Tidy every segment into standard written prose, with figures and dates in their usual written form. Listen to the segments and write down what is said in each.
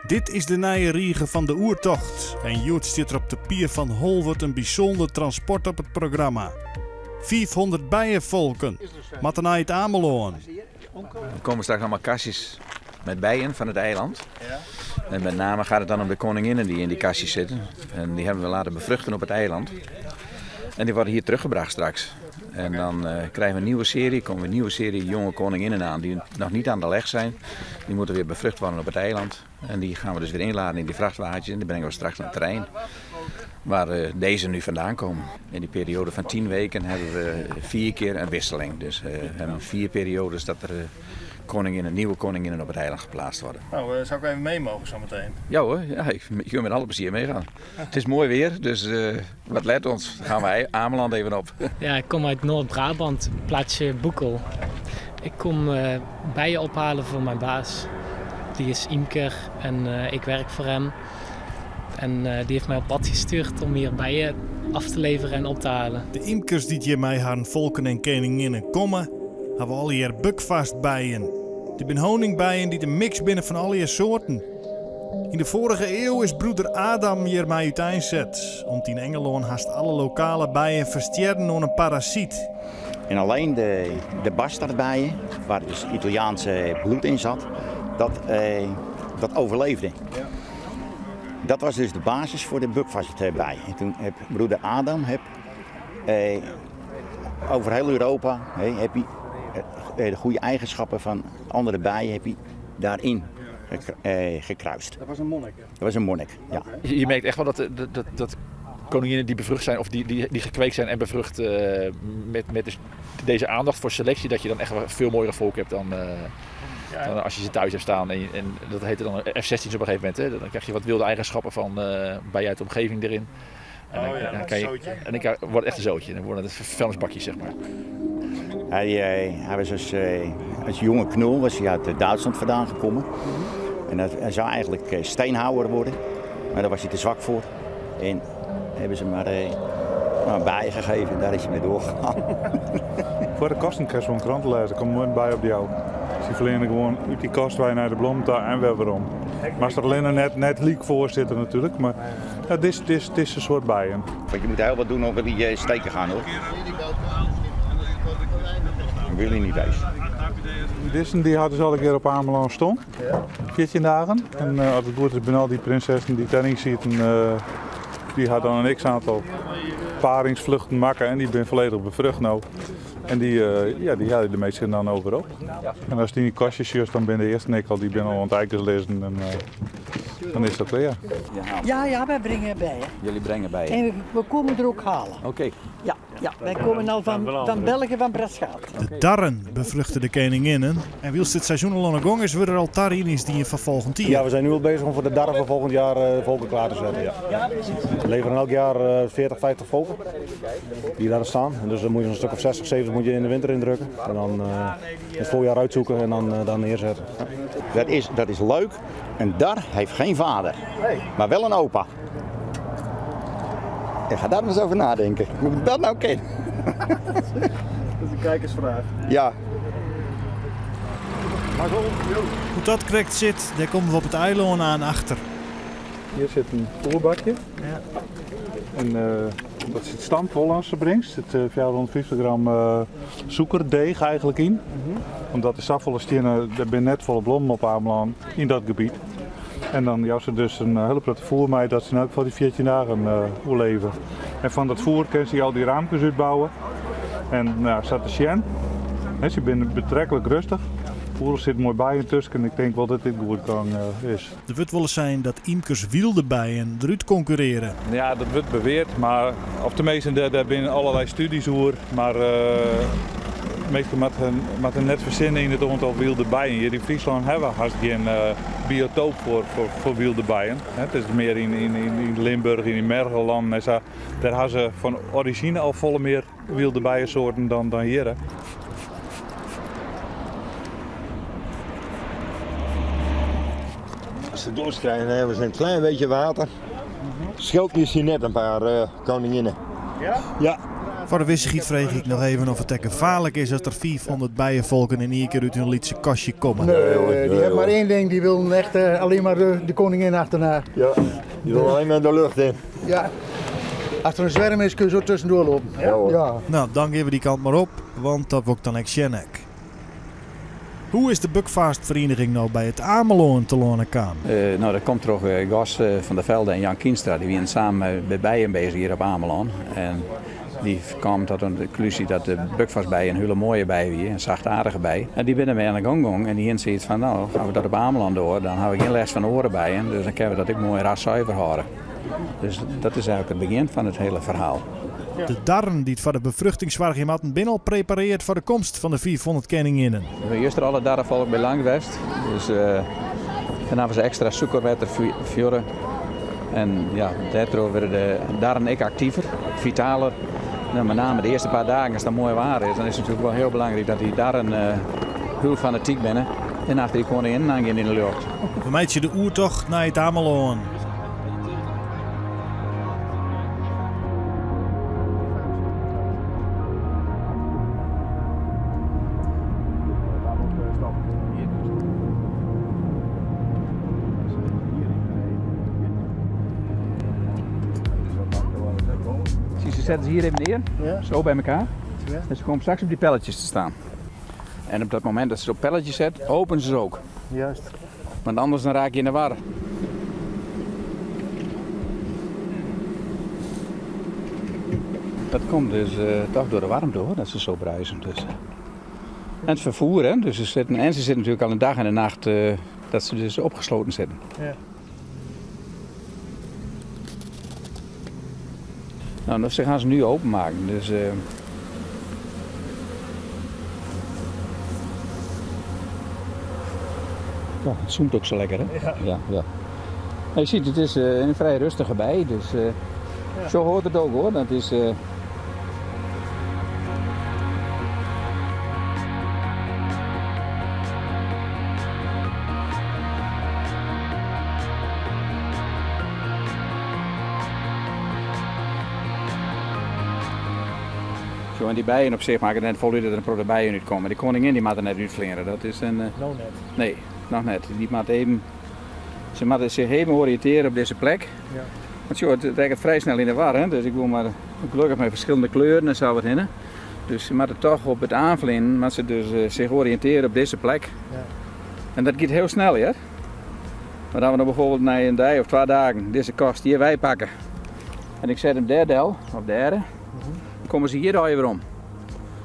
Dit is de nije rige fan de Oertocht en hjoed stiet der op de pier fan Holwert in bysûnder transport op it programma. 500 bijefolken moatte nei It Amelân. Er komen straks allemaal kastjes met bijen van het eiland. En met name gaat het dan om de koninginnen die in die kastjes zitten. En die hebben we laten bevruchten op het eiland. En die worden hier teruggebracht straks. En dan uh, krijgen we een nieuwe serie, komen we een nieuwe serie jonge koninginnen aan die nog niet aan de leg zijn. Die moeten weer bevrucht worden op het eiland. En die gaan we dus weer inladen in die vrachtwagentjes en die brengen we straks naar het terrein. Waar uh, deze nu vandaan komen. In die periode van 10 weken hebben we vier keer een wisseling. Dus uh, we hebben vier periodes dat er koninginnen, nieuwe koninginnen op het eiland geplaatst worden. Nou, zou ik even mee mogen zometeen? Ja hoor, ja, ik, ik wil met alle plezier meegaan. Het is mooi weer, dus uh, wat let ons. Dan gaan wij Ameland even op. Ja, ik kom uit Noord-Brabant, plaatsje Boekel. Ik kom uh, bijen ophalen voor mijn baas. Die is imker en uh, ik werk voor hem. En uh, die heeft mij op pad gestuurd om hier bijen af te leveren en op te halen. De imkers dy't hjir mei harren folken en keninginnen komme, hawwe allegear Buckfast-bijen. Dit binne honingbijen dy't in mix binne fan allegear soarten. Yn de foarige ieu is broeder Adam hjirmei úteinset, om't yn Engelân hast alle lokale bijen ferstjerren oan in parasyt. En alleen de, de bastaardbijen, waar dus Italiaanse bloed in zat, dat, eh, dat overleefde. Ja. Dat was dus de basis voor de Buckfast-bij. En toen heb broeder Adam heb, eh, over heel Europa he, heb hij eh, de goede eigenschappen van andere bijen heb hij daarin eh, gekruist. Dat was een monnik? Dat was een monnik, ja. Je merkt echt wel dat, dat, dat, dat koninginnen die bevrucht zijn of die, die, die gekweekt zijn en bevrucht uh, met, met dus deze aandacht voor selectie, dat je dan echt veel mooiere volk hebt dan, uh, ja. dan als je ze thuis hebt staan. En, en dat heette dan F16's op een gegeven moment. Hè. Dan krijg je wat wilde eigenschappen van uh, bij uit de omgeving erin. En dan, oh ja, dan kan je, en dan wordt het echt een zootje. Dan worden het vuilnisbakjes, zeg maar. Hij, hij was als, als jonge knul was hij uit Duitsland vandaan gekomen. En hij zou eigenlijk steenhouwer worden, maar daar was hij te zwak voor. En hebben ze maar, maar bijen gegeven en daar is hij mee doorgegaan. Foar de kosten kinst wol in krante lêze, komt moai by op jou. Sy fleane gewoan út dy kast wei nei de blom ta en wer werom. Moatst der allinne net, net lyk foar sitte natuerlik, mar ja, dit, dit, dizze soart bijen. Want je moet heel wat doen om die eh, steken gaan hoor. Wil je niet eens. Dizzen dy hat dus al in kear op Amelân stien. 14 dagen. En uh, as it goed is, binne al dy prinsessen dy't dêryn sieten, uh, dy ha dan in x-aantal paringsfluchten makke en dy binne folledich befrucht no. En dy, uh, ja, dy helje de measten dan over op. En ast dy yn kastjes sjochst, dan binne de earsten ek al, dy binne al oan it eikes lizzen en dan is dat klear. Ja, ja, wij brengen bijen. Jullie brengen bijen? En we, we komen er ook halen. Oké. Okay. Ja. Ja, wij komen al van, van België, van Brasschaat. De darren bevruchten de keninginnen. En wylst it seizoen al oan 'e gong is, wurde der al tariedings dien foar folgjend jier. Ja, we zijn nu al bezig om voor de darren van volgend jaar de volken klaar te zetten. Ja. We leveren elk jaar 40, 50 volken die daar staan. En dus dan moet je een stuk of 60, 70 moet je in de winter indrukken. En dan uh, het voorjaar uitzoeken en dan, uh, dan neerzetten. Dat is, dat is leuk. Een dar heeft geen vader, maar wel een opa. Ik ga daar maar eens over nadenken. Hoe ik dat nou ken. Dat is een kijkersvraag. Ja. Hoe't dat krekt sit, dêr komme we op it eilân aan achter. Hjir sit in foerbakje. Ja. En uh, dat sit stampfol ast se bringst. Der sit 450 gram uh, sûkerdeech eigentlik yn. Mm -hmm. Omdat der safolle stiennen, der binne net folle blommen op Amelân yn dat gebiet. En dan joust se dus in hiele protte foer mei dat se yn elk gefal dy 14 dagen uh, oerleve. En fan dat foer kinne se al dy raamkes útbouwe. En nou, sa te sjen, se binne betreklik rêstich. Oeral sit moai bijen tusken. Ik tink wol dat dit goed gong is. Der wurdt wolris sein dat ymkers wylde bijen derút konkurrearje. Ja, dat wurdt beweard, mar of teminsten dêr, dêr binne allerlei studies oer, mar uh, minsken moatte, moatte net fersinne yn it oantal wylde bijen. Hjir yn Fryslân hawwe we hast gjin uh, biotoop foar, foar, foar wylde bijen. It is mear yn, yn, yn Limburch, yn de Mergelannen en sa. Dêr hawwe se fan orizjine al folle mear wylde bijensoarten dan, dan hjir. Als ze dorst krijgen, dan hebben ze een klein beetje water. Scheelt misschien net een paar uh, koninginnen. Ja? Ja. Foar de wissichheid freegje ik noch even oft it ek gefaarlik is as der 500 bijefolken yn ien kear út hun lytse kastje komme. Nee, die hebben maar één ding, die willen echt alleen maar de koningin achterna. Ja, die willen alleen maar de lucht in. Ja, als er een zwerm is kun je zo tussendoor lopen. Ja, hoor. Ja. No, dan gean we dy kant mar op, want dat wol ik dan ek sjen ek. Hoe is de Buckfastferieniging no by It Amelân telâne kaam? No, dat komt troch Gos van der Velde en Jan Kienstra. Dy wienen samen by bijen bezich hjir op Amelân. En dy kamen tot de konklúzje dat de Buckfastbij in hiele moaie bij wie, in sachtaardige bij. En dy binne dermei oan de gong gong en dy hienen sayts fan, no, as we dat op Amelân dogge, dan hawwe we gjin lêst fan oare bijen, dus dan kinne we dat ek moai raszuiver hâlde. Dus dat is eigenlik it begjin fan it hiele ferhaal. De darren dy't foar de befruchting soargje moatten binne al prepareard foar de komst fan de 500 keninginnen. We hawwe juster alle darrefolk by lang west, dus dan hawwe se ekstra sûkerwetter fuorre. En ja, dêrtroch wurde de darren ek aktiver, fitaler. Nou, met name de earste paar dagen as it dan moai waar is, dan is it natuerlik wol hiel belangryk dat dy darren hiel fanatyk binne en achter dy koninginnen oangean yn de ljocht. We meitsje de oertocht nei It Amelân. Zie, ze zetten ze hier even neer, zo bij elkaar. En ze komen straks op die palletjes te staan. En op dat moment dat ze op palletjes zet, openen ze ze ook. Juist. Want anders dan raak je in de war. Dat komt dus toch door de warmte hoor, dat ze zo bruisen. Dus. En het vervoer, hè? Dus ze zitten, en ze zitten natuurlijk al een dag en een nacht dat ze dus opgesloten zitten. Ja. Nou, dat gaan ze nu openmaken. Dus, ja, het zoemt ook zo lekker, hè? Ja. Ja, ja. Nou, je ziet, het is een vrij rustige bij, dus Ja. zo hoort het ook, hoor. Dat is, Zo, en die bijen op zich maken net voluit dat er in protte bijen útkomme. De koningin die moat der net útfleane. Dat is in No net. Nee, noch net. Dy moat even, se moatte sich even oriïntearje op dizze plek. Ja. Want sjoch, it rekket frij snel yn de war, hè? Dus ik wol mar gelokkich mei ferskillende kleuren en sa wat hinne. Dus se moatte toch op it aanfleanen, moatte se dus sich oriïntearje op dizze plek. Ja. En dat giet hiel snel, hear. Maar dan we no bijvoorbeeld nei in dei of 2 dagen dizze kast hjir wei pakke en ik set him dêr del, op de aarde, dan komme se hjir allegear werom.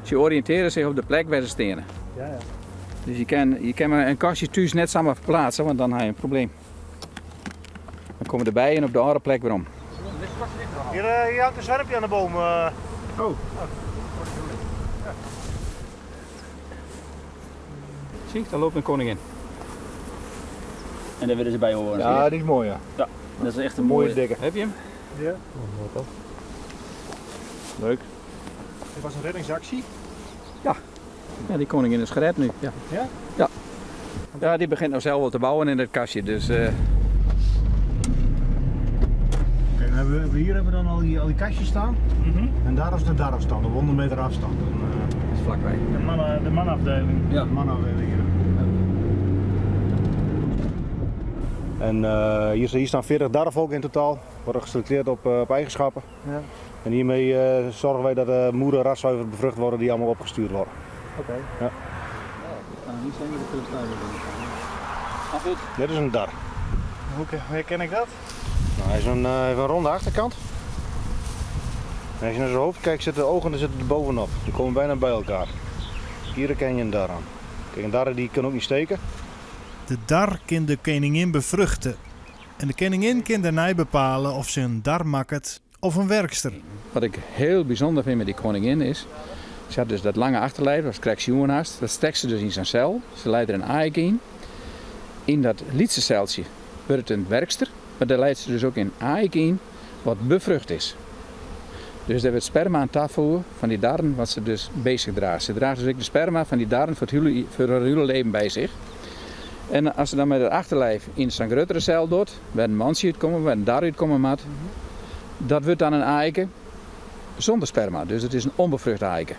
Se oriïntearje sich op de plek wêr se steane. Ja, ja. Dus je kin in kastje thús net samar ferplaatse, want dan ha je in probleem. Dan komme de bijen op de âlde plek werom. Hier hangt een zwermpje aan de boom. Oh. Zie, daar loopt een koningin. En daar willen ze bij horen. Ja, die is mooi, ja. Ja, dat is echt een mooie mooie. dikke. Heb je hem? Ja. Oh, mooi toch? Leuk. Dit was een reddingsactie? Ja. Ja, die koningin is gered nu. Ja. Ja? Ja. Ja, die begint nou zelf wel te bouwen in het kastje, dus. Oké, dan hebben we, hier hebben we dan al die kastjes staan. En daar is de darfstand, op 100 meter afstand. Dan dat is vlakbij. De manafdeling. Ja. De manafdeling, ja. En hier staan 40 darfvolken in totaal. Worden geselecteerd op eigenschappen. Ja. En hiermee zorgen wij dat de moeder raszuiver bevrucht worden die allemaal opgestuurd worden. Oké. Ja. Nou, hier zijn we de terugstuivers. Goed. Dit is een dar. Hoe herken ik dat? Nou, hij heeft een ronde achterkant. En als je naar zijn hoofd kijkt, zitten de ogen er zitten er bovenop. Die komen bijna bij elkaar. Hier herken je een dar aan. Kijk, een dar die kan ook niet steken. De dar kan de koningin bevruchten. En de koningin kan daarna bepalen of ze een dar makket of een werkster. Wat ik heel bijzonder vind met die koningin is, ze had dus dat lange achterlijf, dat krijgt ze haast. Dat steekt ze dus in zijn cel. Ze leidt er een aik in. In dat lietse celtje wordt het een werkster, maar daar leidt ze dus ook een aik in wat bevrucht is. Dus daar wordt sperma aan tafel van die darren wat ze dus bezig draagt. Ze draagt dus ook de sperma van die darren voor haar hele leven bij zich. En als ze dan met het achterlijf in zo'n grotere cel doet, waar een mansje uitkomt, waar een dar uitkomen moet, dat wordt dan een eiken. Zonder sperma, dus it is in onbevrucht aaike.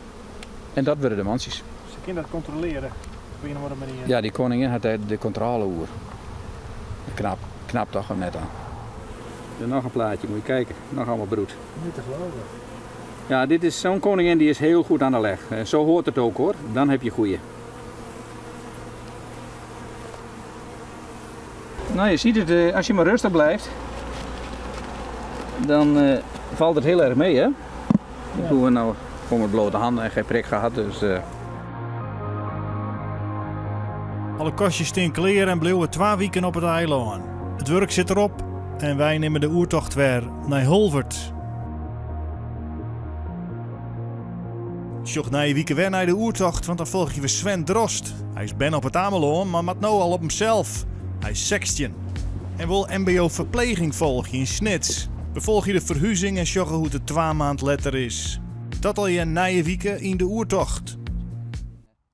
En dat wurde de mantsjes. Se kin dat kontrolearje op ien of oare manier. Ja, dy koningin hat dêr de kontrôle oer. Knap, knap toch of net dan? Er noch in plaatje, moet je kijken. Noch allemaal broed. Niet te geloven. Ja, dit is zo'n koningin die is heel goed aan de leg. En zo hoort het ook hoor. Dan heb je goeie. Nou, je ziet het, eh, als je maar rustig blijft, dan eh, valt het heel erg mee, hè? Ik hoef nou gewoon met blote handen en geen prik gehad, dus... Eh. Alle kastjes staan klear en bliuwe twa wiken op it eilân. It wurk sit derop en wy nimme de oertocht wer nei Holwert. Sjoch nije wike wer nei de oertocht, want dan folgje we Sven Drost. Hy is berne op It Amelân, mar moat no al op himsels. Hy is 16 en wol MBO ferpleging folgje yn Snits. We folgje de ferhuzing en sjogge hoe't it twa maand letter is. Dat allegear nije wike yn de oertocht.